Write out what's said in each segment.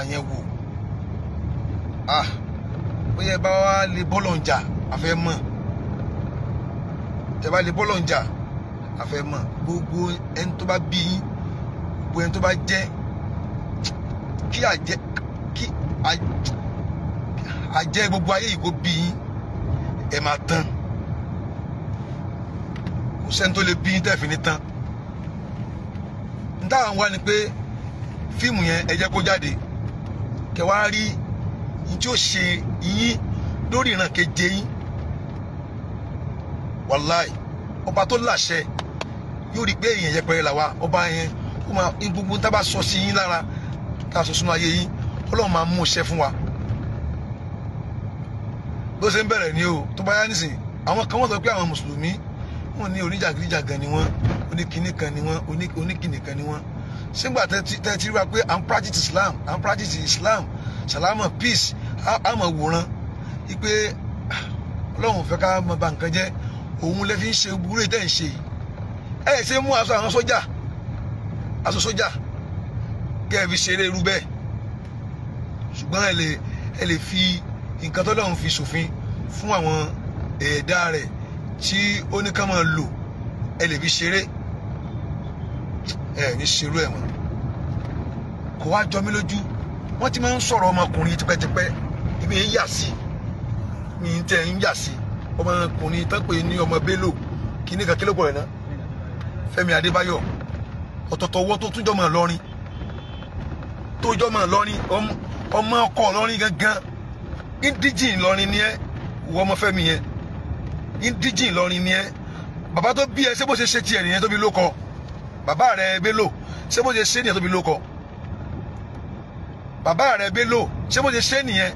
Yẹn wò, ah, bóyá ẹ bá wá lè bọ́lọ̀ ń jà, àfẹ́ mọ̀. Tẹ bá lè bọ́lọ̀ ń jà, àfẹ́ mọ̀. Gbogbo ẹni tó bá bí yín, gbogbo ẹni tó bá jẹ́ kí àjẹ́, kí àjẹ́ gbogbo ayé yìí kó bí yín, ẹ máa tán. Kò sẹ́ni tó lè bí yín tẹ́ fi ní tán. N táwọn wá ni pé fíìmù yẹn, ẹ jẹ́ kó jáde, kẹ wá rí n tí ó ṣe yín lórí ìran keje yín. Wàláì, ọba tó láṣẹ yóò rí i pé èèyàn yẹpẹrẹ là wa. Ọba yẹn ó máa gbogbo tá a bá sọ sí yín lára, tá a sọ sínú ayé yín, Ọlọ́run máa mú iṣẹ́ fún wa. Bó ṣe ń bẹ̀rẹ̀ ni o. Tó bá yá nísìn, àwọn kan wọ́n sọ pé àwọn mùsùlùmí, wọ́n ní oníjàgídíjàgan ni wọ́n, oníkíní kan ni wọ́n, oníkíní kan ni wọ́n. Sígbà tẹ́ ti rí wa pé à ń practice Islam, à ń practice Islam, salama, peace, á mọ̀ wòran wípé Ọlọ́run fẹ́ ká mọ̀ bà nǹkan jẹ́. Òun lè fi ń ṣe wúrẹ́ tẹ́ ń ṣe yìí. Ẹ ṣe mú aṣọ àwọn sójà, aṣọ sójà, kẹ́ ẹ fi ṣeré irú bẹ́ẹ̀. Ṣùgbọ́n ẹ lè fi nǹkan tó lọ́run fi ṣòfin fún àwọn ẹ̀dá rẹ̀ tí ó ní ká máa lò, ẹ lè fi ṣeré. Ẹ ní ṣerú ẹ̀ mọ́. Kò wá jọ mí lójú. Wọ́n ti máa ń sọ̀rọ̀ ọmọkùnrin tipẹ́tipẹ́. Ibi ń yà sí mi, ń tẹ́ ń yà sí ọmọkùnrin tán pé ní ọmọ Bello kíní kan, kílókò rẹ̀ náà, Fẹ́mi Adébáyọ̀. Ọ̀tọ̀ọ̀tọ̀ ọwọ́ tó tún jọmọ Ìlọrin, tó jọmọ Ìlọrin, ọmọ ọkọ Ìlọrin gangan, indigene Ìlọrin ni ẹ. Wọ ọmọ Fẹ́mi yẹn, indigene Ìlọrin ni ẹ. Bàbá tó bí ẹ, ṣé bó ṣe ṣe tiẹ̀ nìyẹn tó fi lóko? Bàbá rẹ Bello, ṣé bó ṣe ṣe nìyẹn tó fi lóko? Bàbá rẹ Bello, ṣé bó ṣe ṣe nìyẹn?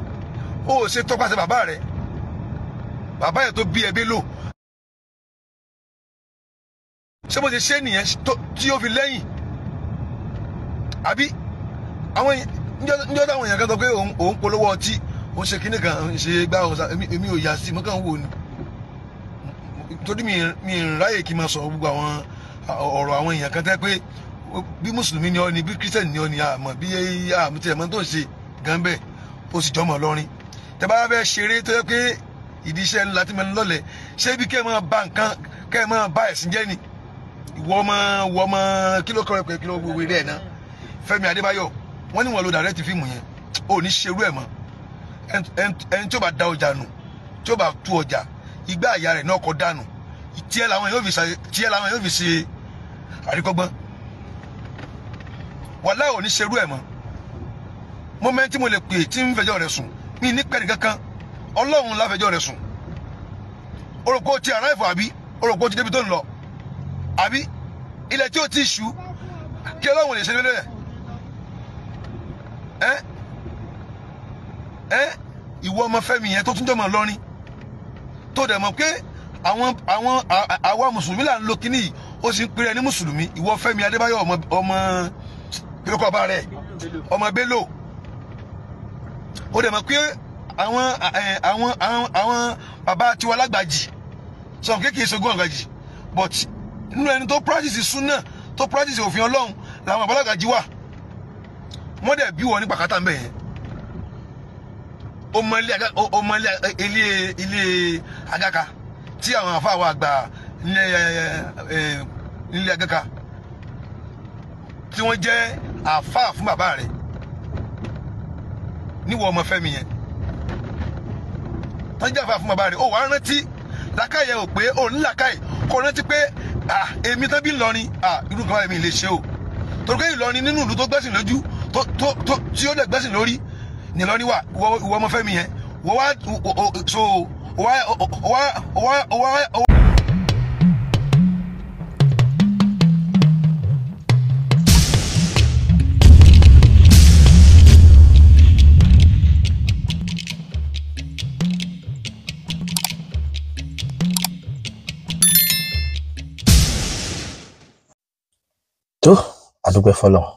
Ó ṣe tọpasẹ̀ bàbá rẹ, bàbá yẹn tó bí ẹ, Bello, ṣé bó ṣe ṣe nìyẹn tí ó fi lẹ́yìn? Àbí àwọn níjọ́ táwọn èèyàn kan sọ pé òun polówó ọtí, òun ṣe kíní kan, òun ṣe gbá, òun sa, èmi ò yà sí, mo kàn ń wò ni, torí mi ráyè kí n máa sọ gbogbo àwọn ọ̀rọ̀ àwọn èèyàn kan tẹ́ pé bí mùsùlùmí ni ọ ni, bí kírísítẹ̀nì ni ọ ni, àmọ́ bí àmọ́ tí ẹ̀ mọ́ tó ń ṣe gan bẹ́ẹ̀. Ó sì jọmọ̀ lọ́rin. Tẹ́ bá fẹ́ ṣeré tó yẹ pé ìdí iṣẹ́ ńlá tí mo ń lọ́lẹ̀, ṣé bí kẹ́ ẹ máa ba nǹkan, kẹ́ ẹ máa ba ẹ̀sìn jẹ́ ni? Ìwọ ọmọ kí ló kọ́ ẹ pé kí ló gbogbo eré ẹ̀ náà, Fẹ́mi Adébáyọ̀, wọ́n ní wọn lo direct fíìmù yẹn. Ò ní ṣerú ẹ̀ mọ́. Ẹni tí ó bá da ọjà nù, tí ó bá tú ọjà, igbá àyà rẹ̀ náà kọ́ dànù. Tiẹ̀ làwọn yóò fi ṣe àríkọ́gbọ́n. Wàláhì, ò ní ṣerú ẹ̀ mọ́. Moment tí mo lè pè tí ń fẹjọ́ rẹ̀ sùn, mi ní pẹ́ẹ́nì kankan, Ọlọ́run láfẹjọ́ rẹ̀ sùn. Oròpó ti àráìfọ̀, àbí oròpó ti débi tó ń lọ, àbí ilẹ̀ tí ó ti ṣú, kí Ọlọ́run lè ṣe lórí ẹ̀. Ẹ́ ẹ́, ìwọ ọmọ Fẹ́mi yẹn tó tún jọmọ lọ́rin, tó dẹ̀ mọ̀ pé àwọn àwa mùsùlùmí là ń lo kínní yìí, ó sì ń pèrè ní mùsùlùmí. Ìwọ Fẹ́mi Adébáyọ̀, ọmọ kílókọ̀ bá rẹ̀, ọmọ Bello, ó dẹ̀ mọ̀ pé àwọn bàbá tiwa lágbàjì sọ kékeré sogún àgbàjì, but nínú ẹni tó practice súnà, tó practice òfin Ọlọ́run, làwọn bàbá lágbàjì wà. Wọ́n dẹ̀ bí wọ́n ní pàkátà ń bẹ̀ yẹn. Ó mọ ilé ó mọ ilé agaka tí àwọn àfa wa àgbà nílé agaka tí wọ́n jẹ́ àfa fún bàbá rẹ̀. Níwọ̀ ọmọ Fẹ́mi yẹn tó jẹ́ àfa fún bàbá rẹ̀, ó wàá rántí làkàyè ò pé ó ní làkàyè kò rántí pé èmi tó bí Ìlọrin, irú kan báyìí mi lè ṣe o, torí pé Ìlọrin nínú ìlú tó gbẹ́sìn lójú, tó tí ó dẹ̀ gbẹ́sìn lórí ní Ìlọrin wà. Ìwọ ọmọ Fẹ́mi yẹn, wọ́n wá so wá wá wá wá. Tó àdúpẹ́ fọlọ́run.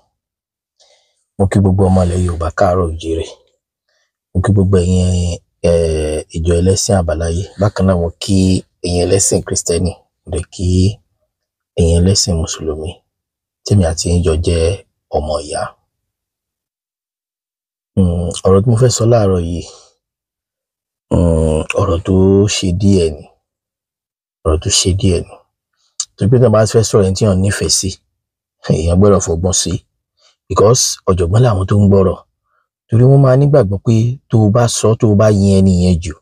Mo kí gbogbo ọmọ ilẹ̀ Yorùbá káàárọ̀ òjíire. Mo kí gbogbo ẹ̀yin ìjọ ẹlẹ́sìn àbáláyé. Bákan náà, mo kí ẹ̀yin ẹlẹ́sìn kristẹni, mo dẹ̀ kí ẹ̀yin ẹlẹ́sìn mùsùlùmí tèmi àti yín jọ jẹ́ ọmọ ìyá. Ọ̀rọ̀ tí mo fẹ́ sọ láàárọ̀ yìí, ọ̀rọ̀ tó ṣe díẹ̀ ni, ọ̀rọ̀ tó ṣe díẹ̀ ni. Torí pé tí wọ́n bá fẹ́ sọ̀rọ̀ ẹni tí èèyàn nífẹ̀ẹ́ sí, èèyàn gbọ́dọ̀ fọgbọ́n sí, because ọ̀jọ̀gbọ́n làwọn tó ń gbọ́rọ̀. Torí wọ́n máa nígbàgbọ́ pé tó o bá sọ, tó o bá yin ẹni yẹn jù,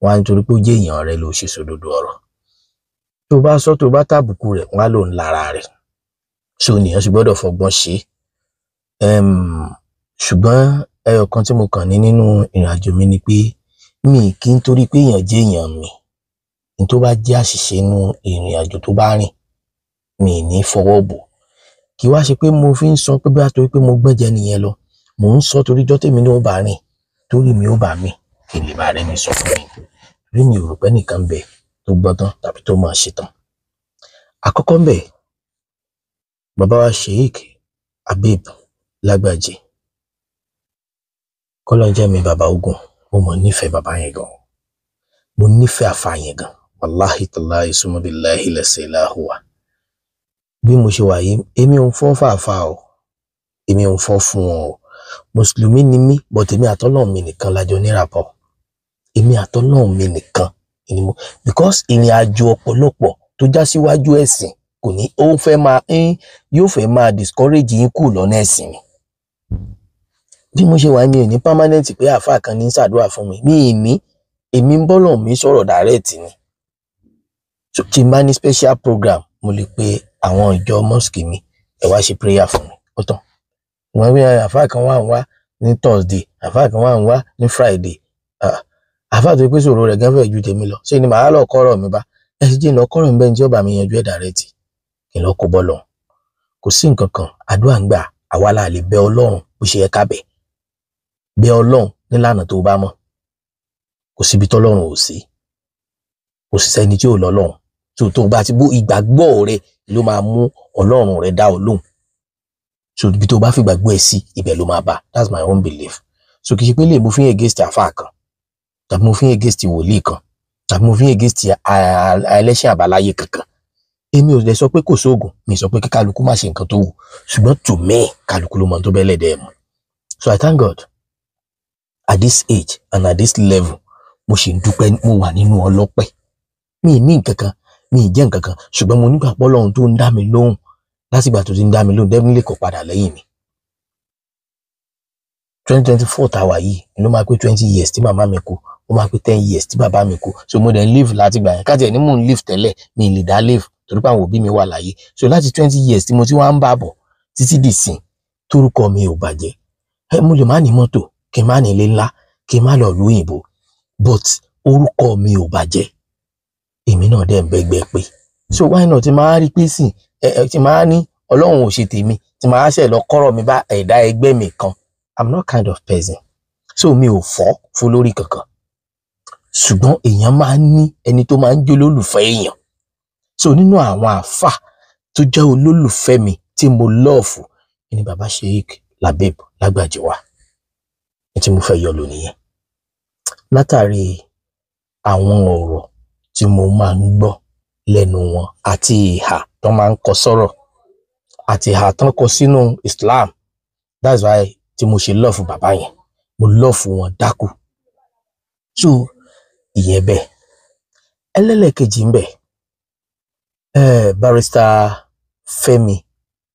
wọ́n á nítorí pé ó jẹ́ èèyàn rẹ ló ṣe sòdodo ọ̀rọ̀. Tó o bá sọ, tó o bá tàbùkù rẹ̀, wọ́n á lò ń lára rẹ̀. So nìyẹn sì gbọ́dọ̀ fọgbọ́n ṣe. Ṣùgbọ́n ẹyọ kan tí mo kàn ní nínú ìrìnàjò mi ni pé mi kì í torí pé èèyàn jẹ́ èèyàn mi, ní tó bá jẹ́ àṣìṣe nínú ìrìnàjò tó bá rìn, mi ì ní fọwọ́ bò. Kì í wá ṣe pé mo fi ń sọ pé bóyá torí pé mo gbọ́n jẹ nìyẹn lọ, mò ń sọ torí ijọ́ tèmi náà ó bá rìn, torí mi ó bá mi, kí n lè bá rẹ́ni sọ fún mi. Torí mi ò rò pé ẹnìkan ń bẹ tó gbọ́n tán tàbí tó mọ̀ ṣe tán. Àkọ́kọ́ ńbẹ̀, bàbá wa Sheikh Habib Lágbàjì, k'Ọlọ́run jẹ́ mi bàbá ogun, mo mọ̀ nífẹ̀ẹ́ bàbá yẹn gan. Mo nífẹ̀ẹ́ àfáà yẹn gan. Wàláhì tàláhì summa billahi lazi la huwa. Bí mo ṣe wà yìí, èmi ò ń fọ́ fàáfàá o, èmi ò ń fọ́ fún wọn o. Mùsùlùmí ni mí, but èmi àtọ́lọ́run mi nìkan la jọ ní rapport. Èmi àtọ́lọ́run mi nìkan ni mo, because ìrìn àjò ọ̀pọ̀lọpọ̀ tó já síwájú ẹ̀sìn kò ní, ó fẹ́ máa ń, yóò fẹ́ máa discourage yín kúrò lọ́nà ẹ̀sìn ni. Bí mo ṣe wà, mi ò ní permanent pé àáfàá kan ní ṣàdúrà fún mi. Mi ì ní, èmi ń bọ́lọ̀ mi sọ̀rọ̀ direct ni. So tí n bá ní special program, mo lè pe àwọn ìjọ mosque mi, ẹ wá ṣe prayer fún mi. Ó tán. Wọ́n wí àáfàá kan wà ń wá ní Thursday, àáfàá kan wà ń wá ní Friday. Àáfàá tó pé sọ̀rọ̀ rẹ̀ gan fẹ́ ju tèmi lọ. Ṣé ni màá lọ kọ́rọ̀ mi bá? Ẹ sì jẹ́ ń lọ kọ́rọ̀ mi bẹ́ẹ̀ ni tí ó bá mi yanjú ẹ̀ direct. Kí n lọ kó bọ́lọ̀. Kò sí nǹkan kan, àdúrà ń gbà, àwa la lè bẹ Ọlọ́run bó ṣe yẹ ká bẹ̀. Bẹ Ọlọ́run nílànà tó bá mọ̀. Kò síbi tọ́lọ́run ò sí. Kò sí sẹ́ni tí ò lọ́lọ́run. So tó bá ti bó ìgbàgbọ́ rẹ ló máa mú Ọlọ́run rẹ dá ọ lóhùn. So ibi tó bá fi ìgbàgbọ́ ẹ sí, ibẹ̀ ló máa bá. That's my own belief. So kì í ṣe pé lè mo fi ń against àfáà kan, tàbí mo fi ń against wòlíì kan, tàbí mo fi ń against ẹlẹ́sìn àbáláyé kankan. Èmi ò lè sọ pé kò sóògùn, mi sọ pé kí kálukú má ṣe nǹkan tó wù, ṣùgbọ́n to me, kálukú ló mọ tó bẹ́ẹ̀ lẹ́dẹ̀ẹ́ mu. So I thank God at this age and at this level, mo ṣì ń dúpẹ́, mo wà nínú ọlọ́pẹ́. Mi ì ní nǹkan kan, mi ì jẹ́ nǹkan kan, ṣùgbọ́n mo nígbàgbọ́ Ọlọ́run tó ń dá mi lóhùn. Látìgbà tó ti ń dá mi lóhùn, definitely kò padà lẹ́yìn mi. 2024 tá a wà yìí ló máa pé 20 years tí màmá mi kú, ó máa pé 10 years tí bàbá mi kú. So mo dẹ̀ ń live látìgbà yẹn. Káàtì ẹ̀ ní mò ń live tẹ́lẹ̀, mi ì lè dá live torí pé àwọn òbí mi wà láyé. So láti 20 years tí mo ti wá ń bá bọ̀ títí dìsìn, torúkọ mi ò bàjẹ́. Ẹ mo lè má ní mọ́tò, kí n má ní ilé ńlá, kí n má lọ ìlú òyìnbó, but orúkọ mi ò bàjẹ́. Èmi náà dẹ̀ ń bẹ́gbẹ́ pé. So why not tí máa rí pé sìn ẹ ẹ tí máa ní Ọlọ́run ò ṣe tèmi, tí máa ṣe lọ kọ́rọ̀ mi bá ẹ̀dá ẹgbẹ́ mi kan? I'm not kind of person. So mi ò fọ́ fún lórí kankan. Ṣùgbọ́n èèyàn máa ń ní ẹni tó máa ń jẹ́ olólùfẹ́ èèyàn. So nínú àwọn àfà tó jẹ́ olólùfẹ́ mi tí mo love ni bàbá Sheikh Labib Lágbàjì wà. Ní tí mo fẹ́ yọ lò nìyẹn. Látàrí àwọn ọ̀rọ̀ tí mo máa ń gbọ́ lẹ́nu wọn àti ìhà tó máa ń kọ sọ́rọ̀ àti ìhà tó ń kọ sínú Islam. That's why tí mo ṣe love bàbá yẹn. Mo love wọn dákú. So ìyẹn bẹ́ẹ̀. Ẹlẹ́lẹ̀kejì ń bẹ, Barrister Fẹ́mi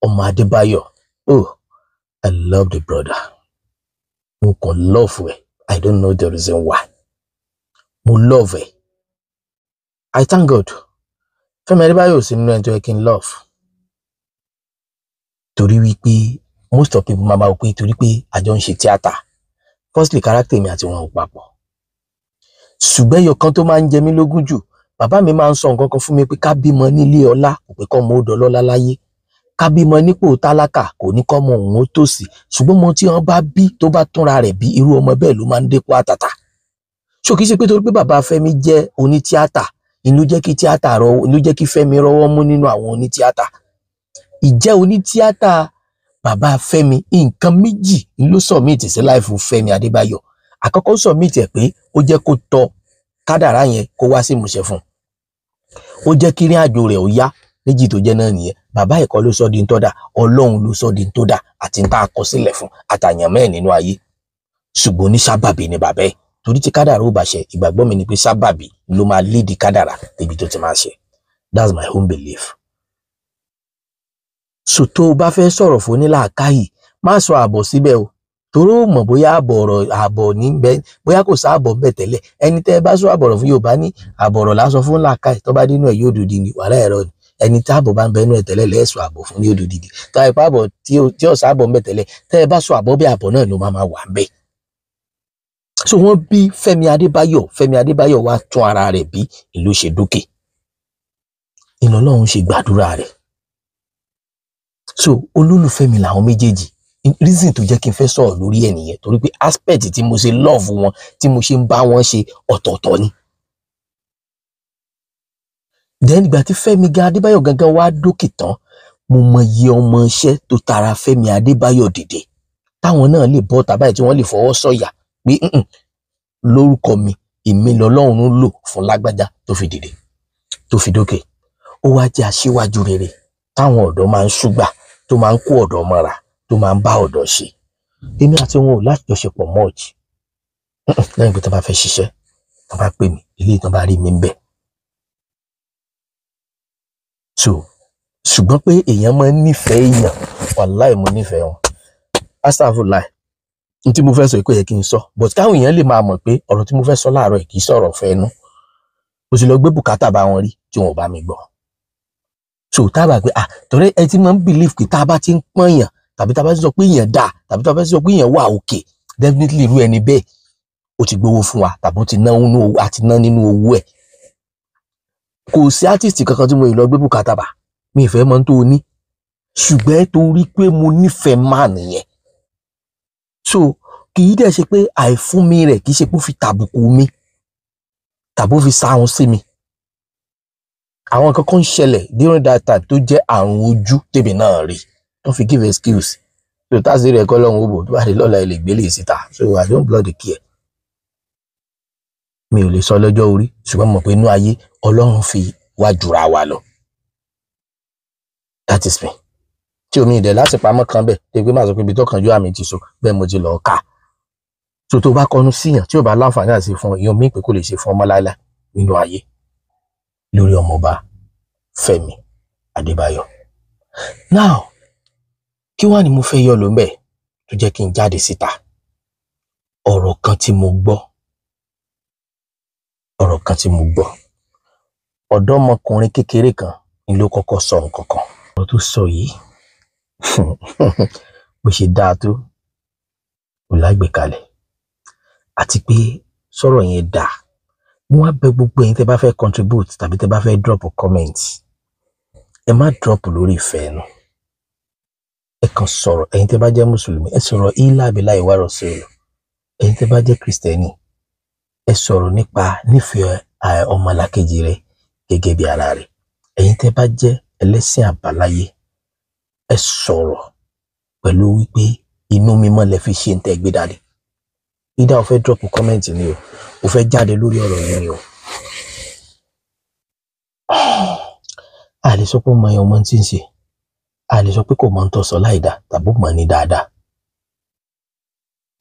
ọmọ Adébáyọ̀. Oh, I love the brother. Mo kàn love ẹ. I don't know the reason why. Mo love ẹ. I thank God. Fẹ́mi Adébáyọ̀ ò sí nínú ẹni tó yẹ kí n love. Torí wípé most of people máa ma wò pé torí pé àjọ ń ṣe tíátà. Firstly, character mi àti wọn ò papọ̀. Ṣùgbọ́n ẹyọ kan tó máa ń jẹ mí lógún jù, bàbá mi máa ń sọ nǹkan kan fún mi pé ká bímọ nílé ọlá kò pé kọ́mọ ó dọlọ́lá láyé. Ká bímọ nípò tálákà kò ní kọ́mọ òun ó tòṣì. Ṣùgbọ́n ọmọ tí wọ́n bá bí tó bá túnra rẹ̀ bí, irú ọmọ bẹ́ẹ̀ ló máa ń dépò àtàtà. So kì í ṣe pé torí pé bàbá Fẹ́mi jẹ́ onítíátà ló jẹ́ kí tíátà rọ, ló jẹ́ kí Fẹ́mi rọ́wọ́ mú nínú àwọn onítíátà. Ìjẹ́ onítíátà bàbá Fẹ́mi, nǹkan méjì ló submit sí life Fẹ́mi Adébáyọ̀. Àkọ́kọ́ submit ẹ̀ pé ó jẹ́ kó tọ kádàrá yẹn kó wá sí ìmúṣẹ fún un, ó jẹ́ kí ìrìn àjò rẹ̀ ó yá. Méjì tó jẹ́ náà nìyẹn. Bàbá ẹ̀kọ́ ló sọ di ń tọ́da, Ọlọ́run ló sọ di ń tó dà àti ń tá a kọ sílẹ̀ fún àtàyànmọ́ ẹ̀ nínú ayé. Ṣùgbọ́n ní sábàbí ni bàbá ẹ̀, torí tí kádàrá ò bá ṣe, ìgbàgbọ́ mi ni pé sábàbí ló máa lédi kádàrá débi tó ti máa ṣe. That's my own belief. So tó o bá fẹ́ sọ̀rọ̀ fún onílàákàyè, má sọ àbọ̀ síbẹ̀ o, torí ó mọ̀ bóyá àbọ̀ ọ̀rọ̀ àbọ̀ ní bẹ, bóyá kò sáàbọ̀ bẹ̀ tẹ́lẹ̀. Ẹni tẹ́ ẹ bá sọ àbọ̀rọ̀ fún, Yorùbá ní àbọ̀rọ̀ lásọ fún làákàyè, tó bá dínú ẹ̀ yóò dòdì ní wàhálà ẹ̀rọ ni. Ẹni tí àbọ̀ bá ń bẹ inú ẹ̀ tẹ́lẹ̀ lẹ́ẹ̀sọ àbọ̀ fún ní òdòdì ni. Tá ipá àbọ̀ tí ò sáàbọ̀ ń bẹ tẹ́lẹ̀, tẹ́ ẹ bá sọ àbọ̀ bí àbọ̀ náà ló máa wà ń bẹ. So wọ́n bí Fẹ́mi Adébáyọ̀. Fẹ́mi Adébáyọ̀ wá tún ara rẹ̀ bí ìlú ṣe dókè, ìlọlọ́run ṣe gbàdúrà rẹ̀. So olólùfẹ́ mi làwọn méjèèjì. Reason tó jẹ́ kí n fẹ́ sọ̀rọ̀ lórí ẹ̀ nìyẹn, torí pé aspect tí mo ṣe love wọn, tí mo ṣe ń bá wọn ṣe, ọ̀tọ̀ọ̀tọ̀ ni. Then ìgbà tí Fẹ́mi gan Adébáyọ̀ gangan wá dókè tán, mo mọ iye ọmọ iṣẹ́ tó tara Fẹ́mi Adébáyọ̀ dìde, táwọn náà lè bọ́ tàbáyé, tí wọ́n lè fọwọ́ sọ̀yà pé lórúkọ mi, èmi lọ́lọ́run lò fún lágbájá tó fi dìde, tó fi dókè. Ó wá jẹ́ aṣíwájú rere táwọn ọ̀dọ́ máa ń ṣúgbà, tó máa ń kó ọ̀dọ́ mọ́ra, tó máa ń bá ọ̀dọ́ ṣe. Èmi àti wọn ò lájọṣepọ̀ much, lẹ́yìn pé tó bá fẹ́ ṣiṣẹ́, tó bá pè mí, ilé tó bá rí mi ń bẹ̀. So ṣùgbọ́n pé èèyàn máa ń nífẹ̀ẹ́ èèyàn, wàláì mo nífẹ̀ẹ́ wọn. Astagfirullah, n tí mo fẹ́ sọ yìí kò yẹ kí n sọ, but káwọn èèyàn lè máa mọ̀ pé ọ̀rọ̀ tí mo fẹ́ sọ láàárọ̀ yìí kì í sọ̀rọ̀ fẹ́nu. Mo sì lọ gbé bùkátà bá wọn rí tí wọn ò bá mi gbọ́. So tá a bá pé ah, torí ẹ ti máa ń believe pé tá a bá ti ń pọ́nyàn, tàbí tá a bá ti sọ pé èèyàn dáa, tàbí tá a bá ti sọ pé èèyàn wà òkè, definitely irú ẹni bẹ́ẹ̀ ó ti gbowó fún wa, tàbí ó ti ná nínú owó, àti ná nínú owó ẹ̀. Kò sí artist kankan tí mo lè lọ gbé bùkátà bá, mi ìfẹ́ mọ́ tó o ní, ṣùgbọ́n torí pé mo nífẹ̀ẹ́ máa nìyẹn. So kì í dẹ̀ ṣe pé àìfún mi rẹ̀ kì í ṣe pé ó fi tàbùkù mi tàbí ó fi sáhun sí mi. Àwọn nǹkan kan ń ṣẹlẹ̀ during that time tó jẹ́ àrùn ojú tèmi náà rí tó fi give excuse. So táàsì rẹ̀ kọ́ lọ́hùn ó bò tó bá di lọ́la ẹ lè gbélé síta. So I don't bloody care. Mi ò lè sọ lọ́jọ́ orí, ṣùgbọ́n mo mọ̀ pé inú ayé Ọlọ́run fi wá jura wa lọ. That is me. Tí omi ìdẹ̀ láti pamọ́ kan bẹ̀ tó pé máa sọ pé ibi tó kànjú àmì ti so bẹ́ẹ̀ mo ti lọ́ọ́ kà. So tó bá kọnu síyàn tí ò bá láǹfààní àti fún ìyẹn omi pé kò lè ṣe fún ọmọ láíláí nínú ayé lórí ọmọọba Fẹ́mi Adébáyọ̀. Now kí wàá ní mo fẹ́ yọ ló ń bẹ̀ tó jẹ́ kí n jáde síta? Ọ̀rọ̀ kan tí mo gbọ́, ọ̀rọ̀ kan tí mo gbọ́, ọ̀dọ́mọkùnrin kékeré kan ni ló kọ́kọ́ sọ nǹkan kan. Ọ̀rọ̀ tó sọ yìí bó ṣe dáa tó kò lágbèkalẹ̀, àti pé sọ̀rọ̀ yẹn dáa. Mo wá bẹ̀ gbogbo ẹ̀yin tẹ́ bá fẹ́ contribute tàbí tẹ́ bá fẹ́ drop comment, ẹ má drop lórí ìfẹ́ ẹnu, ẹ kàn sọ̀rọ̀. Ẹ̀yin tẹ́ bá jẹ́ mùsùlùmí, ẹ sọ̀rọ̀ ilá abilá ìwárọ̀ sí ọ. Ẹ̀yin tẹ́ bá jẹ́ kristẹni, ẹ sọ̀rọ̀ nípa nífẹ̀ẹ́ ọmọlàkejì rẹ gẹ́gẹ́ bí ara rẹ. Ẹ̀yin tẹ́ bá jẹ́ ẹlẹ́sìn àbáláyé, ẹ sọ̀rọ̀ pẹ̀lú wípé inú mímọ́ lẹ fi ṣe ń tẹ́ gbé dání. Ìdá o fẹ́ drop comment ni o, o fẹ́ jáde lórí ọ̀rọ̀ yìí ni o. A lè sọ pé ọmọ yẹn ọmọ tí ń ṣe, a lè sọ pé kò mọ̀ ń tọ́ sọ láìda tàbí mọ̀ ní dáadáa.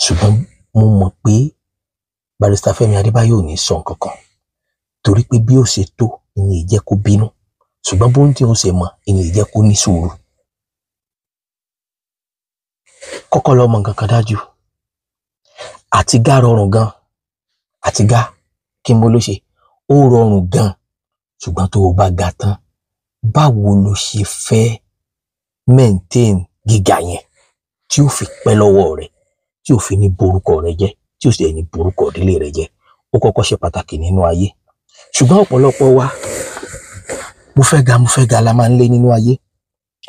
Ṣùgbọ́n mo mọ̀ pé Barrister Fẹ́mi Adébáyọ̀ ò ní sọ nǹkan kan, torí pé bí ó ṣe tó ìní ìjẹ́ kó bínú, ṣùgbọ́n bó ń tí ó ṣe mọ̀ ìní ìjẹ́ kó ní sùúrù. Kọ́kọ́ lọ mọ̀ nǹkan kan dájú, àti gá rọrùn gan, àti gá kí n mo ló ṣe ó rọrùn gan, ṣùgbọ́n tó o bá ga tán, báwo lo ṣe fẹ́ maintain gíga yẹn tí ó fi pẹ́ lọ́wọ́ rẹ, tí ó fi ní borúkọ rẹ jẹ́, tí ó sì ní borúkọ ìdílé rẹ jẹ́? Ó kọ́kọ́ ṣe pàtàkì nínú ayé. Ṣùgbọ́n ọ̀pọ̀lọpọ̀ wa, mo fẹ́ ga, mo fẹ́ ga la máa ń lé nínú ayé.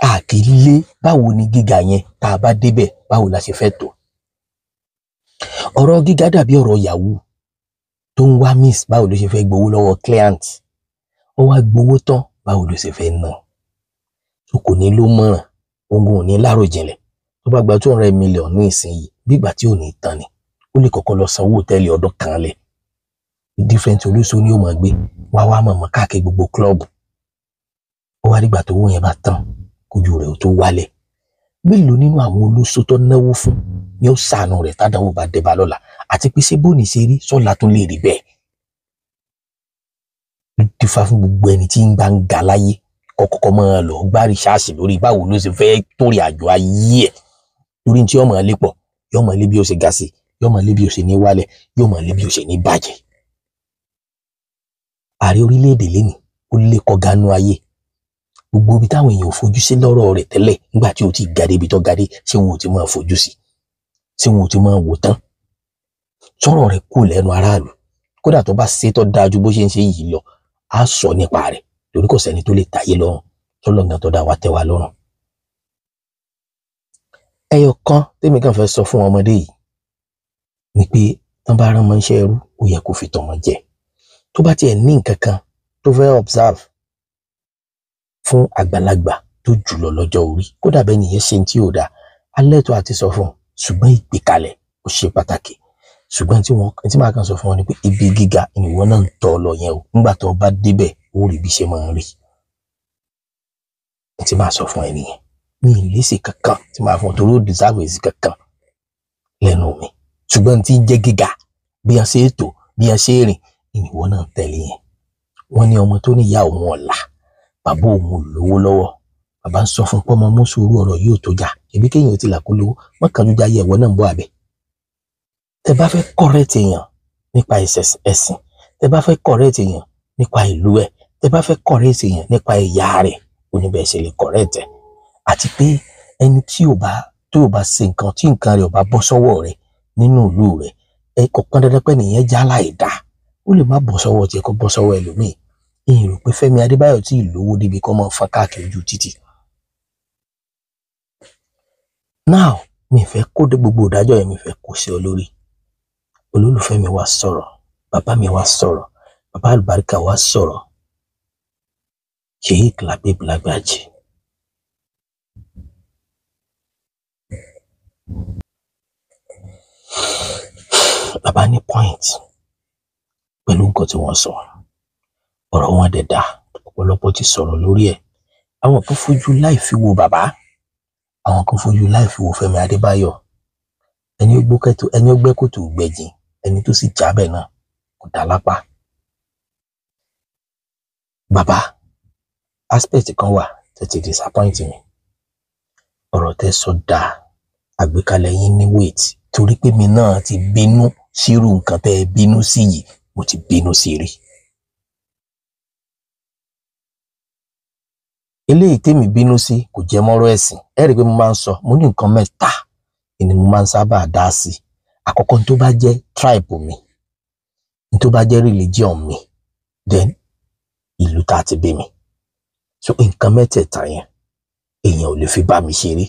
A kì í lé báwo ni gíga yẹn tá a bá débẹ̀ báwo la ṣe fẹ́ tó. Ọ̀rọ̀ gíga dàbí ọ̀rọ̀ yahoo tó ń wá miss, báwo ló ṣe fẹ́ gbowó lọ́wọ́ client, ó wá gbowó tán báwo ló ṣe fẹ́ ná. Tó kò ní ló mọ̀ràn, ogun ò ní láròjinlẹ̀. Tó bá gba 200 million ní ìsinyìí, bí ìgbà tí ò ní tán ni, ó lè kọ́kọ́ lọ sanwó òtẹ́ẹ̀lì ọdún kan lẹ̀. Different olóṣó ni ó máa gbé wá wá mọ̀mọ́ káàkiri gbogbo club. Ó wá dìgbà tó owó yẹn bá tán kójú rẹ̀ ó tó wálẹ̀. Mélòó nínú àwọn olóṣó tó náwó fún ni ó ṣàánú rẹ̀ tádàwó bá dé bá lọ́la? Àti pé ṣé bóni ṣe rí sọ́la tó lè rí bẹ́ẹ̀? Ló dífá fún gbogbo ẹni tí ń gbà ń ga láyé kọ́kọ́kọ́ máa lọ gbá rìṣáàsì lórí báwo ló ṣe fẹ́ torí àjọ ayé ẹ̀, torí tí ọmọ ilé pọ̀, yọmọ ilé bí ó ṣe ga sí, yọmọ ilé bí ó ṣe ní wálẹ̀, yọmọ ilé bí ó ṣe ní bàjẹ́. Ààrẹ orílẹ̀-èdè lẹ́nìí ó lè kọ́ ganú ayé gbogbo ibi táwọn èèyàn ò fojú sí lọ́rọ̀ rẹ̀ tẹ́lẹ̀ nígbà tí ó ti ga débi tó ga dé, ṣé wọn ò ti máa fojú sí, ṣé wọn ò ti máa wò tán? Sọ̀rọ̀ rẹ̀ kù lẹ́nu aráàlú, kódà tó bá ṣe tó dáa ju bó ṣe ń ṣe yìí lọ, á sọ nípa rẹ̀, torí kò sẹ́ni tó lè tayé lọ́rùn tọ́lọ́ngàn tó dá wa tẹ́ wa lọ́rùn. Ẹyọ kan tèmi kàn fẹ́ sọ fún ọmọdé yìí ni pé tán bá rán mọ́ṣẹ́ ẹrú, ó yẹ kó fi tọmọ jẹ. Tó bá tiẹ̀ ní nǹkan kan tó fẹ́ observe fún àgbàlagbà tó jùlọ lọ́jọ́ orí, kódà bẹ́ẹ̀ nìyẹn ṣe tí ò dáa, alẹ́ tó àti sọ fún un, ṣùgbọ́n ìgbékalẹ̀ ó ṣe pàtàkì. Ṣùgbọ́n tí wọ́n tí màá kàn sọ fún wọn ni pé ibi gíga ìwọ náà ń tọ́ lọ yẹn o, nígbà tó o bá débẹ̀ ó rí bí ṣe máa ń rí. Tí màá sọ fún ẹ nìyẹn, mi ì lésì kankan tí màá fún ọ torí ó deserve èsì kankan lẹ́nu mi. Ṣùgbọ́n tí ń jẹ́ gíga, bí a ṣe é tò, bí a ṣe é rìn, ìwọ náà tẹ̀lé yẹn. Wọ́n ní ọmọ tó ní ìyá òun ọ̀la, bàbá òun ò lówó lọ́wọ́, bàbá ń sọ fún pọ́nmọ mú sùúrù, ọ̀rọ̀ yóò tó jà, ẹbí kéèyàn ti là kó lówó mọ́kànjú jáyé ẹ̀wọ́ náà ń bọ̀ àbẹ̀. Tẹ bá fẹ́ correct èèyàn nípa ẹ̀sìn, tẹ bá fẹ́ correct èèyàn nípa ìlú ẹ̀, tẹ bá fẹ́ correct èèyàn nípa ẹ̀yà rẹ̀, oníbẹ̀ ṣe lè correct ẹ̀. Àti pé ẹni tí ò bá tó ò bá ṣe nǹkan tí nǹkan rẹ̀ ò bá bọ́ sọ́wọ́ rẹ̀ nínú ìlú rẹ̀, ẹ kò pọn dandan pé nìyẹn já láì dá, ó lè má bọ́ sọ́wọ́ tiẹ̀ kó bọ́ sọ́wọ́ ẹlòmíì. Ìyẹn rò pé Fẹ́mi Adébáyọ̀ tí ìlówó débi kọ́ máa fọ́n káàkiri ojú títì. Now mi fẹ́ kó dé gbogbo ìdájọ́ yẹn, mi fẹ́ kó sí ọ lórí. Olólùfẹ́ mi wá sọ̀rọ̀, bàbá mi wá sọ̀rọ̀, bàbá àlùbáríkà wá sọ̀rọ̀, Sheikh Labib Lagbaji. Bàbá ní point pẹ̀lú nǹkan tí wọ́n sọ, ọ̀rọ̀ wọn dẹ̀ dá, ọ̀pọ̀lọpọ̀ ti sọ̀rọ̀ lórí ẹ̀. Àwọn kan fojú láì fi wo bàbá, àwọn kan fojú láì fi wo Fẹ́mi Adébáyọ̀. Ẹni ó gbókẹ́tò, ẹni ó gbẹ́ kòtò gbẹ̀jìn, ẹni tó sì jábẹ̀ náà kò dá lápá. Bàbá, aspect kan wà tẹ́ ti disappoint mi. Ọ̀rọ̀ tẹ́ sọ dáa, àgbékalẹ̀ yín ní weight, torí pé mi náà ti bínú sírú nǹkan tẹ́ ẹ bínú sí yìí, mo ti bínú sí rí. Eléyìí tèmi bínú sí kò jẹ mọ́rọ̀ ẹ̀sìn. Ẹ rí i pé mo máa ń sọ, mo ní nǹkan mẹ́ta ni mo máa ń sábà dá sí. Àkọ́kọ́, ní tó bá jẹ́ tribe mi, ní tó bá jẹ́ religion mi, then ìlú tá a ti bí mi. So nǹkan mẹ́tẹ̀ẹ̀ta yẹn èèyàn ò lè fi bá mi ṣeré,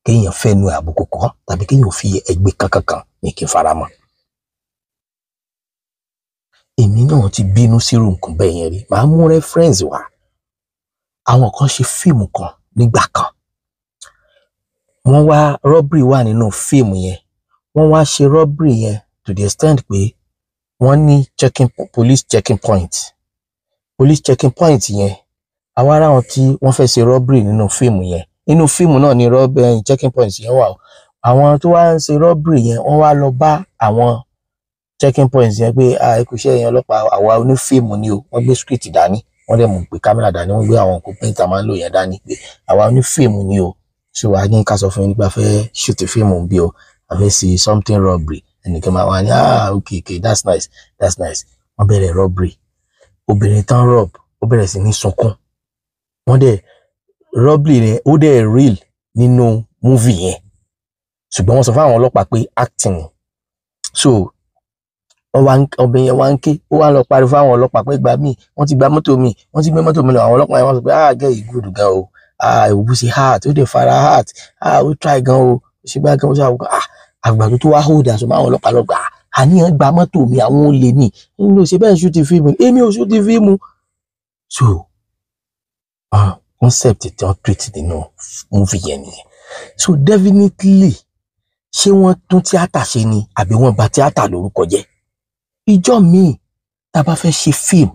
kéèyàn fẹ́nu àbùkù kan tàbí kéèyàn fi ẹgbẹ́ kankan kan ní kí n fara mọ́. Èmi náà ti bínú sírú nǹkan bẹ́ẹ̀ yẹn rí. Màá mú reference wá. Àwọn kan ṣe fíìmù kan nígbà kan, wọ́n wá robbery wà nínú fíìmù yẹn, wọ́n wá ṣe robbery yẹn to the extent pé wọ́n ní checking, police checking point. Police checking point yẹn, àwa ará wọn tí wọ́n fẹ́ ṣe robbery nínú fíìmù yẹn, nínú fíìmù náà ni robbery checking point yẹn wà o. Àwọn tó wá ń ṣe robbery yẹn, wọ́n wá lọ bá àwọn checking point yẹn pé ẹ kú iṣẹ́ yẹn ọlọ́pàá, àwa onífíìmù ni o. Wọ́n gbé script dání, wọ́n dẹ̀ mú pé kámẹ́rà dání, wọ́n gbé àwọn nǹkan tá a máa ń lò yẹn dání pé àwa onífíìmù ni o, so a ní ká sọ fún yín nípa fẹ́ shoot fíìmù bí o, a fẹ́ ṣe something robbery. Ẹnìkan máa wà ní okay, that's nice, that's nice. Wọ́n bẹ̀rẹ̀ robbery, obìnrin tán rob, ó bẹ̀rẹ̀ sí ní sunkún. Wọ́n dẹ̀ robbery yẹn, ó dẹ̀ real nínú movie yẹn, ṣùgbọ́n wọ́n sọ fún àwọn ọlọ́pàá pé acting. So wọ́n wá, obìnrin yẹn wá ń ké, ó wá lọ pariwo fún àwọn ọlọ́pàá pé gbà mí, wọ́n ti gba mọ́tò mi, wọ́n ti gbé mọ́tò mi lọ. Àwọn ọlọ́pàá yẹn wọ́n sọ pé girl yìí good gan o, ìwú sí heart, ó dẹ̀ fara heart, ó try gan o, ó ṣe gbá gan o, ṣe àwọn àgbàdo tó wá hold aṣọ máwọn ọlọ́pàá lọ gbà àníyàn gba mọ́tò mi, àwọn olè ní nínú ṣe bẹ́ẹ̀ shoot fíìmù, èmi ò shoot fíìmù. So concept tí wọ́n treat nínú movie yẹn nìyẹn. So definitely, ṣé wọ́n tún tíátà ṣe ni àbí wọ́n bà tíátà lórúkọ jẹ́? Ìjọ míì tá a bá fẹ́ ṣe fíìmù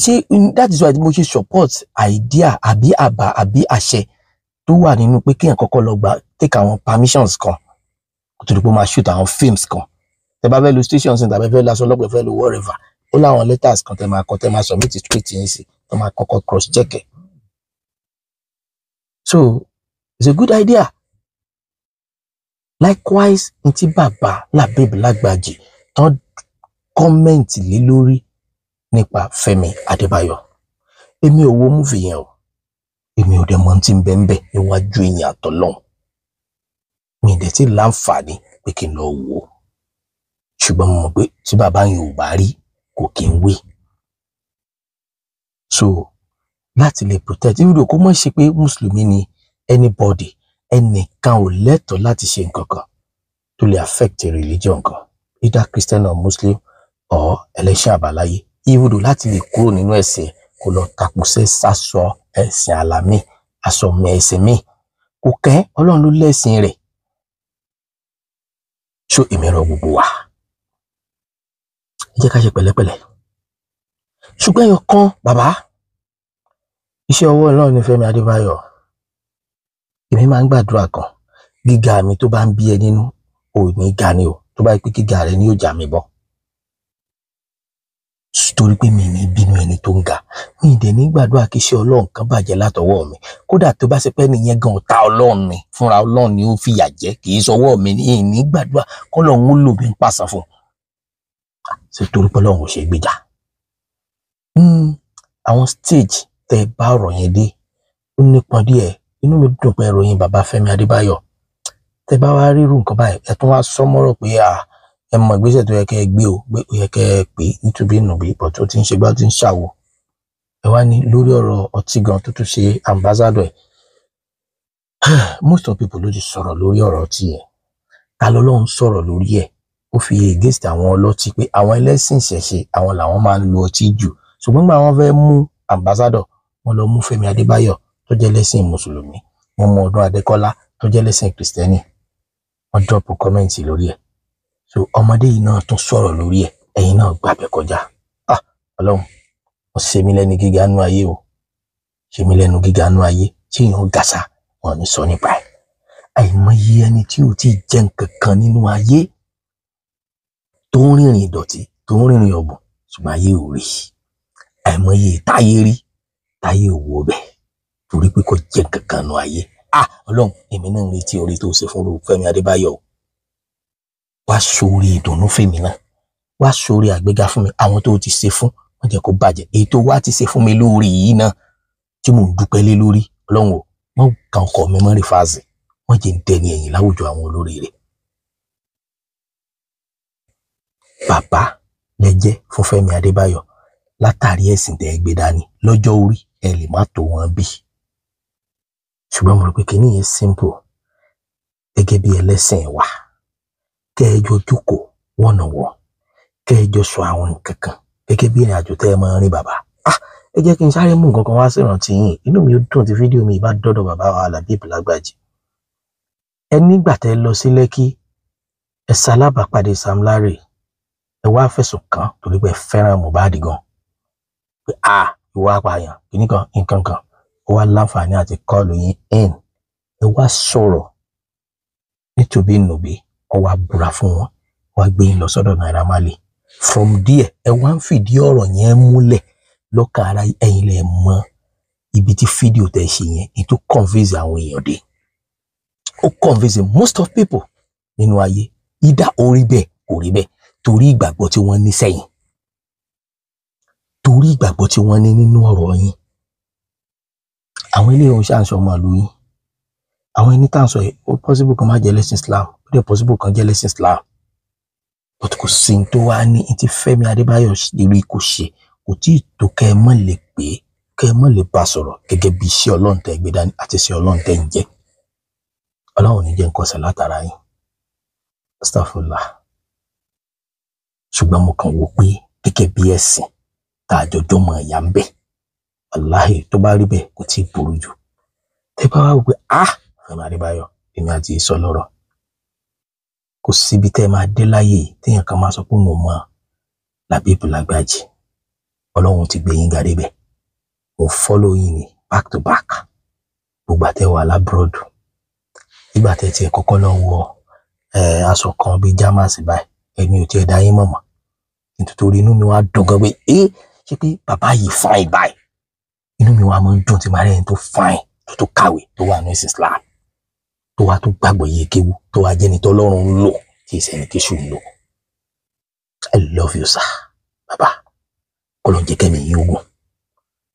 ṣé, that is why mo ṣe support idea àbí àbá àbí àṣẹ tó tó wà nínú pé kéèyàn kọ́kọ́ lọ gba take àwọn permissions kan kó tó di pé ó máa shoot àwọn films kan. Tẹ bá fẹ́ lo station sí tàbí fẹ́ laṣọ ọlọ́pàá, fẹ́ lo whatever, ó láwọn letters kan tẹ máa kọ, tẹ máa submit script yín sí, tó máa kọ́kọ́ cross check ẹ̀. So it's a good idea. Likewise, n tí bàbá Labib Lágbàjì tán comment lé lórí nípa Fẹ́mi Adébáyọ̀, èmi ò wo movie yẹn o, èmi ò dẹ̀ mọ̀ tí ń bẹ ń bẹ níwájú èèyàn àtọlọ́hun, mi dẹ̀ tí láǹfààní pé kí n lọ wò ó, ṣùgbọ́n mo mọ̀ pé tí bàbá yẹn ò bá rí kò kí ń wí. So láti lè protect, even though kó mọ̀ ṣe pé mùsùlùmí ni anybody, ẹnìkan ò lẹ́tọ̀ọ́ láti ṣe nǹkan kan tó lè affect religion kan, either Christian or Muslim or ẹlẹ́sìn àbáláyé, even though láti lè kúrò nínú ẹ̀sìn kó lọ takùsẹ́ sásọ ẹ̀sìn àlàmì aṣọ mi ẹ̀sìn mi kò kẹ́, Ọlọ́run ló lẹ́sìn rẹ̀. So èmi rọ gbogbo wa, ẹ jẹ́ ká ṣe pẹ̀lẹ́pẹ̀lẹ́. Ṣùgbọ́n ẹyọ kan bàbá, iṣẹ́ ọwọ́ Ọlọ́run ní Fẹ́mi Adébáyọ̀. Èmi máa ń gbàdúrà kan, gíga mi tó bá ń bí ẹ nínú ò ní ga ni o, tó bá yẹ pé gíga rẹ ni yóò já mi bọ́, torí pé mi ní bínú ẹni tó ń ga, mi dẹ̀ ní gbàdúrà kí iṣẹ́ Ọlọ́run kan bàjẹ́ látọwọ́ mi. Kódà tó bá ṣe pé nìyẹn gan ọ̀tá Ọlọ́run ni, fúnra Ọlọ́run ni ó fìyà jẹ, kì í sọwọ́ mi ní ní gbàdúrà kọ́lọ́run ó lò mí ń pàṣẹ fún un, ṣe torí pé Ọlọ́run ò ṣe gbèjà. Àwọn stage tẹ bá ọ̀rọ̀ yẹn dé ó nípọn díẹ̀. Inú mi dùn pé ìròyìn bàbá Fẹ́mi Adébáyọ̀, tẹ bá wá rírú nǹkan báyìí, ẹ tún wá sọmọrọ pé à ẹ mọ ìgbésẹ̀ tó yẹ kẹ́ ẹ gbé o, pé ó yẹ kẹ́ ẹ pè é nítorí nùbí pọ̀ tó ti ń ṣe gbá tó ti ń ṣàwò. Ẹ wá ní lórí ọ̀rọ̀ ọtí gan tó tún ṣe ambassador ẹ̀, most of people ló ti sọ̀rọ̀ lórí ọ̀rọ̀ ọtí yẹn. Ta lọ́lọ́run sọ̀rọ̀ lórí ẹ̀? Ó fi against àwọn ọlọ́tí pé àwọn ẹlẹ́sìn ìṣẹ̀ṣe àwọn làwọn máa ń lo ọtí jù, ṣùgbọ́n gbà wọ́n fẹ́ mú ambassador, wọ́n lọ mú Fẹ́mi Adébáyọ̀ tó jẹ́ lẹ́sìn mùsùlùmí, wọ́n mú Ọdún Adékọ́lá tó jẹ́ lẹ́sìn kìrìsìtẹ́nì, wọ́n drop comment lórí ẹ̀. So ọmọdé yìí náà tún sọ̀rọ̀ lórí ẹ̀, ẹ̀yin náà gbàbẹ̀ kọjá. Ah, Ọlọ́run, wọ́n ṣe mí lẹ́nu gíga nú ayé o, ṣe mí lẹ́nu gíga nú ayé tí èèyàn gàṣà wọn ò ní sọ nípa ẹ̀. Àìmọye ẹni tí ò tí ì jẹ́ nǹkan kan nínú ayé tó ń rìnrìn ìdọ̀tí, tó ń rìnrìn ọ̀bùn, ṣùgbọ́n ayé ò rí. Àìmọye táyé rí, táyé ò wò bẹ́ẹ̀ torí pé kò jẹ́ nǹkan kan nú ayé. Ah, Ọlọ́run, èmi náà ń retí orí tó ṣe fún Fẹ́mi Adébáyọ̀ o. Wá sórí ìdùnnú fèmí náà, wá sórí àgbéga fún mi. Àwọn tó ti ṣe fún, wọ́n jẹ́ kó bàjẹ́. Èyí tó wá ti ṣe fún mi lórí yìí náà tí mò ń dúpẹ́ lé lórí, Ọlọ́run o, wọ́n kan ọkọ mi mọ́ rìfáàsì, wọ́n jẹ́ ń dẹni ẹ̀yìn láwùjọ àwọn olórí rẹ̀. Bàbá lẹ jẹ́ fún Fẹ́mi Adébáyọ̀ látàrí ẹ̀sìn tẹ́ ẹ gbé dání, lọ́jọ́ orí ẹ lè má tó wọn bí, ṣùgbọ́n mo rò pé kinní yẹn simple. Gẹ́gẹ́ bí ẹlẹ́sìn wa, kẹ́ ẹ jọ jókòó wọ̀nàwọ̀, kẹ́ ẹ jọ sọ àwọn nǹkan kan gẹ́gẹ́ bí ìrìn àjò tẹ́ ẹ máa ń rìn bàbá. Ah, ẹ jẹ́ kí n sáré mú nǹkan kan wá sí ìrántí yín. Inú mi ó dùn tí fídíò mi bá dọ́dọ̀ bàbá wa Labib Lágbàjì. Ẹ nígbà tẹ́ ẹ lọ sí Lẹ́kí, ẹ ṣalábàápàdé Sam Larry, ẹ wá fẹ̀sùn kàn torí pé ẹ fẹ́ràn Mohbad gan, pé ah, ìwà apààyàn kìíní kan nǹkan kan. Ó wá láǹfààní àti kọ́ọ̀lù yín in, ẹ wá sọ̀rọ̀ nítòbí nùbí, ó wá búra fún wọn, wá gbé yín lọ sọ́dọ̀ Naira Marley. From there ẹ wá ń fìdí ọ̀rọ̀ yẹn múlẹ̀ lọ́kàn ara ẹ̀yin lẹ mọ̀ ibi tí fídíò tẹ́ ṣe yẹn ní tó convince àwọn èèyàn dé. Ó convince most of people nínú ayé, ìdá orí bẹ́ẹ̀ kò rí bẹ́ẹ̀, torí ìgbàgbọ́ tí wọ́n ní sẹ́yìn, torí ìgbàgbọ́ tí wọ́n ní nínú ọ̀rọ̀ yín. Àwọn ilé ìhun ṣàǹsọ ọmọ ìlú yín, àwọn ẹni tá à ń sọ yìí, ó possible kan má jẹ́ lẹ́sìn Islam, ó dẹ̀ possible kan jẹ́ lẹ́sìn Islam, but kò sí ní tó wá ní ti Fẹ́mi Adébáyọ̀ rí kò ṣe, kò tí ì tó kẹ́ ẹ mọ̀ lè pé kẹ́ ẹ mọ̀ lè bá sọ̀rọ̀ gẹ́gẹ́ bí iṣẹ́ Ọlọ́run tẹ́ gbé dání àti iṣẹ́ Ọlọ́run tẹ́ ń jẹ́. Ọlọ́run ní jẹ́ nǹkan ọ̀sẹ̀ látara yín, astagfirullah. Ṣùgbọ́n mo kàn wò pé gẹ́gẹ́ bí ẹ̀sìn tá a jọjọ́ mọ̀ ẹ̀yà ń bẹ̀, wàláhì tó bá rí bẹ́ẹ̀ kò tí ì burú jù. Tẹ́ bá wá wò pé ah, Fẹ́mi Adébáyọ̀, èmi àti ìsọ lọ́rọ̀, kò síbi tẹ́ ẹ máa dé láyé téèyàn kan máa sọ pé mo mọ Labib Lágbàjì. Ọlọ́run ti gbé yín ga débẹ̀. Mo follow yín ni back to back. Gbogbo àtẹwà lábúròdù nígbà tẹ́ tiẹ̀ kọ́kọ́ lọ wọ aṣọ kan bíi jámàsì báyìí, èmi ò tiẹ̀ dá yín mọ̀mọ́, nítorí inú mi wá dùn gan pé ṣé pé bàbá yìí fine báyìí. Inú mi wá máa ń dùn tí màá rí ẹni tó fine, tó tó kàwé, tó wà ní Islam, tó wá tó gbàgbọ́ yé kéwú, tó wá jẹ́ni tọ́lọ́run ń lò, tí ì sẹ́ni tíṣù ń lò. I love you sir, bàbá. Kọ́lọ́n jẹ́ kẹ́mi yín ogun.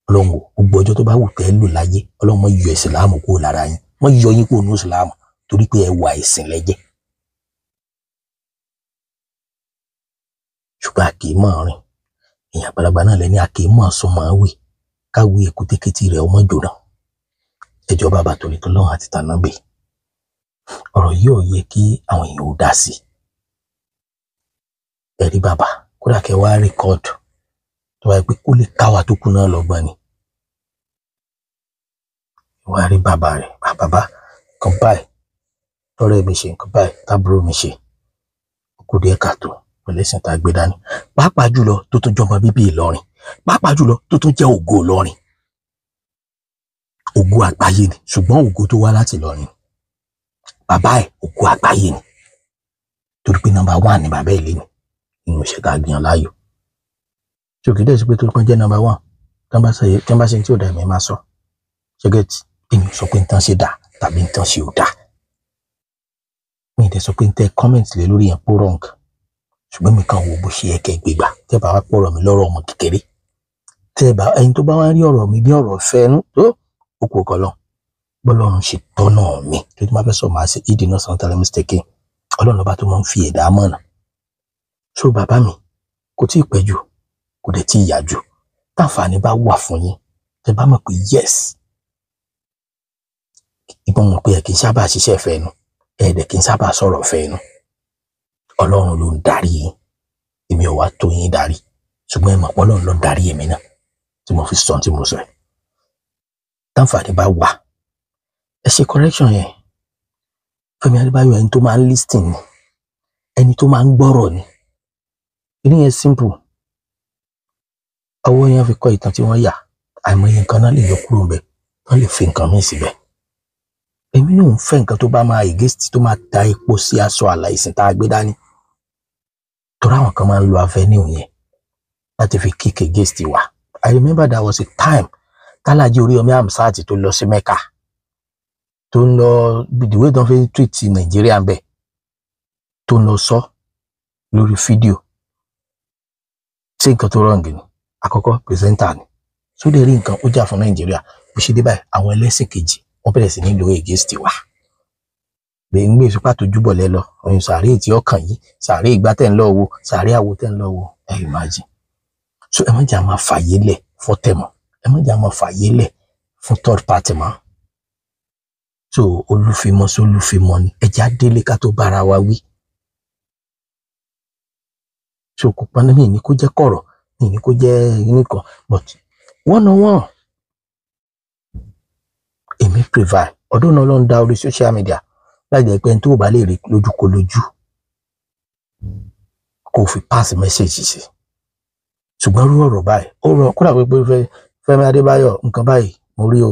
Ọlọ́run o, gbogbo ọjọ́ tó bá wù tẹ́ lò láyé, Ọlọ́run má yọ ìsìláàmù kúrò lára yín, má yọ yín kúrò ní ìsìláàmù, torí pé ẹwà ìsìn lẹ́jẹ́. Ṣùgbọ́n a kì í mọ̀ rìn, èèyàn àgbàlagbà náà lẹ́ni a kì í mọ̀ sún mọ́ wí, káwé èkúté kétí rẹ̀ ọmọ jòrà. Ẹjọ́ bàbá torí tọ́lọ́run àti tànábì, ọ̀rọ̀ yìí ò yẹ kí àwọn èèyàn ò dá sí. Ẹ̀rí bàbá, kódà kẹ́ wá rìkọ́ọ̀dù tó wáyé pé kó lè káwa tó kù náà lọ́gbọ́n ni. Wá rí bàbá rẹ̀, bàbá nǹkan báyìí tọ́rẹ́ mi ṣe, nǹkan báyìí tábúrò mi ṣe, kò díẹ̀ káàtó pẹ̀lú ẹ̀sìn tá a gbé dání, pàápàá jùlọ tó tún jọmọ bíbí Ìlọrin, pàápàá jùlọ tó tún jẹ́ ògo Ìlọrin, ògo àgbáyé ni, ṣùgbọ́n ògo tó wá láti Ìlọrin, bàbá ẹ̀ ògo àgbáyé ni, torí pé nọ́mbà 1 ni bàbá ẹ̀ lé ní nínú iṣẹ́ tá a gbìyàn láàyò. Tí òkè dẹ̀ sí pé tó pọ́n jẹ́ nọ́mbà 1, tí wọ́n bá ṣe tí ò dá ẹ̀mí máa sọ, ṣẹ́gẹ́tì èmi sọ pé nǹkan ṣe dà tàbí nǹkan ṣe ò dà, mi ì dẹ̀ sọ pé n tẹ comment lé lórí yẹn pó wrong, ṣùgbọ́n mi kàn wo bó ṣe yẹ kẹ́ gbégbà. Tẹ́ bá wá pọ̀rọ̀ mi lọ́rọ̀ ọmọ kékeré, tẹ́ bá ẹni tó bá wá rí ọ̀rọ̀ mi bí ọ̀rọ̀ fẹ́nu tó ó kú ọkọ lọ, bọ́lọ́run ṣe tọ́nà mi tó ti máa fẹ́ sọ máa ṣe ìdí náà sàn tẹ́lẹ̀ mistake, Ọlọ́run ọba tó máa ń fi ẹ̀dá mọ̀nà. So bàbá mi, kò tí ì pẹ́ jù, kò dẹ̀ tí ì yá jù, táǹfààní bá wà fún yín, tẹ́ bá mọ̀ pé yes, ìbọn mọ̀ pé ẹ kì í sábà ṣiṣẹ́ fẹ́nu, ẹ dẹ̀ kì í sábà sọ̀rọ̀ fẹ́nu, Ọlọ́run ló ń darí yín, èmi ò wá tó yín darí, ṣùgbọ́n ẹ mọ̀ pé Ọlọ́run ló ń darí èmi náà tí mo fi sọ tí mo sọ ẹ̀. Táǹfààní bá wà, ẹ ṣe correction yẹn. Fẹ́mi Adébáyọ̀ ẹni tó máa ń listen ni, ẹni tó máa ń gbọ́rọ̀ ni. Ìní yẹn simple, ọwọ́ yẹn fi kọ́ ìtàn tí wọ́n yà, àìmọye nǹkan náà lè yọ kúrò ńbẹ̀, wọ́n lè fi nǹkan míì síbẹ̀. Èmi náà ń fẹ́ nǹkan tó bá máa against, tó máa ta epo sí aṣọ àlà ìsìn tá a gbé dání, torí àwọn kan máa ń lo avenue yẹn láti fi kick against wa. I remember there was a time Tálájí Oríyọmí Hamzat tó lọ sí Mecca, tó ń lọ the way tó ń fi treat Nàìjíríà ń bẹ̀, tó ń lọ sọ lórí fídíò, ṣé nǹkan tó rọ̀ǹgì ni? Àkọ́kọ́ pírẹsẹ́ńtà ni, tó lè rí nǹkan ó jà fún Nàìjíríà, bó ṣe dé báyìí àwọn ẹlẹ́sìn kejì wọ́n bẹ̀rẹ̀ sí ní lo against wa. Bẹ́ẹ̀ ń gbé ìfipá tó júbọ̀ lẹ́ lọ, òyìn sàárè tí ọkàn yìí, sàárè ìgbà tẹ̀ ń lọ wo, sàárè àwo tẹ̀ ń lọ wo, ẹ imagine. So ẹ má jà máa fàyè lẹ̀ fọ́tẹ̀ mọ́, ẹ má jà máa fàyè lẹ̀ fún third party mọ́. So olúfimọ́ sí olúfimọ́ ni, ẹ já délé ká tó bára wa wí. So kò pọn mí ní kó jẹ́ kọ̀rọ̀, mi ní kó jẹ́ nìkan, but one on one èmi prevail. Ọdún náà ló ń da orí social media láì jẹ́ pé ẹni tó bá lè rí lójúkolojú kó fi pass message sí. Ṣùgbọ́n rú ọ̀rọ̀ báyìí ó rọ kódà pé Fẹ́mi Adébáyọ̀ nǹkan báyìí mo rí o,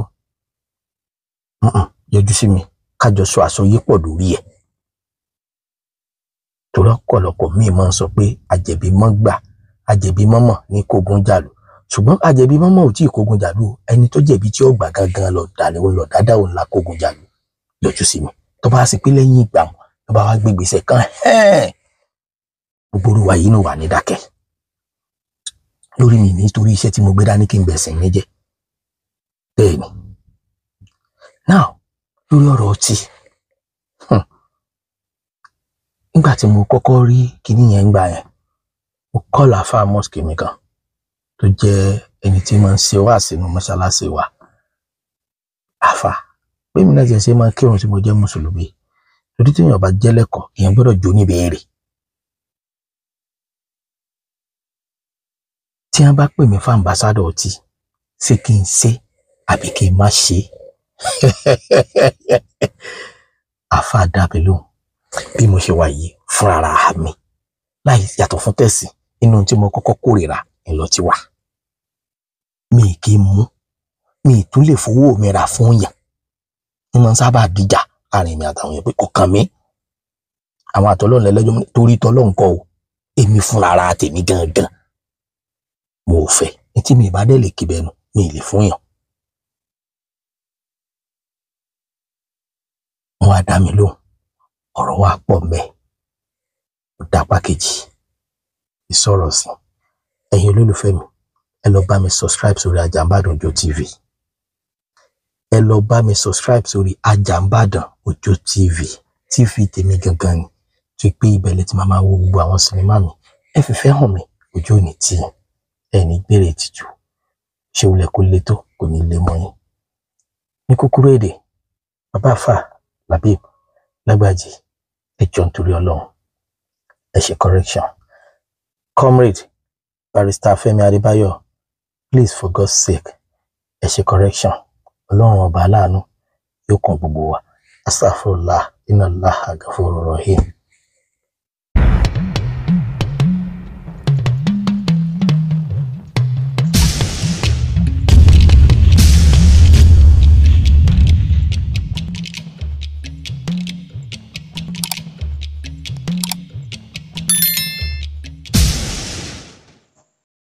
yọjú sí mi kájọ sọ àsọyépọ̀ lórí ẹ̀. Torí ọ̀pọ̀lọpọ̀ míì máa ń sọ pé àjẹ̀bí mọ́ gbà, àjẹ̀bí mọ́mọ́ ní kógun jàlù, ṣùgbọ́n àjẹ̀bí mọ́mọ́ ò tí ì kógun jàlù, ẹni tó jẹ̀bi tí ó gbà gangan lọ dàlẹ́ òun lọ dáadáa òun la kógun jàlù. Yọjú sí mi tó bá sì pé lẹ́yìn ìgbà wọn tó bá wá gbégbèsè kan, gbogbo olúwa yìí nù wà ní dákẹ́ lórí mi nítorí iṣẹ́ tí mo gbé dání kí n gbẹ̀sìn mi jẹ́. Bẹ́ẹ̀ ni now lórí ọ̀rọ̀ ọtí, nígbà tí mo kọ́kọ́ rí kinní yẹn gbà yẹn, mo kọ́ọ̀lù àfáà mosque mi kan tó jẹ́ ẹni tí máa ń ṣe wá sínú mọ́ṣáláṣí wa. Àfà pé mi náà ti ṣe máa kírun tí mo jẹ́ mùsùlùmí, torí tí èèyàn bá jẹ́ lẹ́kọ̀ọ́ èèyàn gbọ́dọ̀ jó níbèrè. Tí wọ́n bá pè mí fún ambassadọ̀ ọtí, ṣé kí n ṣe àbí kí n má ṣe? Àfà dá mi lóhùn bí mo ṣe wà yìí fúnra mi láì yàtọ̀ fún tẹ̀sí, inú tí mo kọ́kọ́ kórìíra ńlọ ti wà. Mi kì í mú, mi tún lè fowó mi rà fún yàn. Ní máa ń sábà dìjà láàrin mi àtàwọn èèyàn pé kò kàn mí, àwọn àtọlọ́run lẹ́lẹ́jọ́, torí tọlọ́run kọ́ o, èmi fúnra ara tèmi gangan mo ò fẹ́. Ní tí mi ìbá dẹ̀ lè kí bẹnu, mi ì lè fún yàn. Wọn á dá mi lóhùn, ọ̀rọ̀ wa pọ̀ mẹ́ ó dápá kejì ìsọ̀rọ̀ sí. Ẹ̀yin olólùfẹ́ mi, ẹ lọ bá mi subscribe sórí Ajanbadan Ojo TV. Ẹ lọ bá mi subscribe sórí Ajanbadan Ojo TV. TV tèmi gangan ni, tó pé ibẹ̀ lẹ ti máa máa wo gbogbo àwọn sinimá mi. Ẹ fìfẹ́ hàn mí, ojú ò ní tì yín, ẹ ní gbére ìtìjú. Ṣé wulẹ̀ kó le tó, kò ní le mọ́ yín. Ní kúkúrú èdè, bàbá àfà Labib Lágbàjì, ẹ jọ̀ọ́ nítorí Ọlọ́run, ẹ ṣe correction. Comrade Barrister Fẹ́mi Adébáyọ̀, please, for God's sake, ẹ ṣe correction. Ọlọ́run ọba aláàánú yóò kàn gbogbo wa. Astaghfirullah, inna Allaha ghafurur rahim.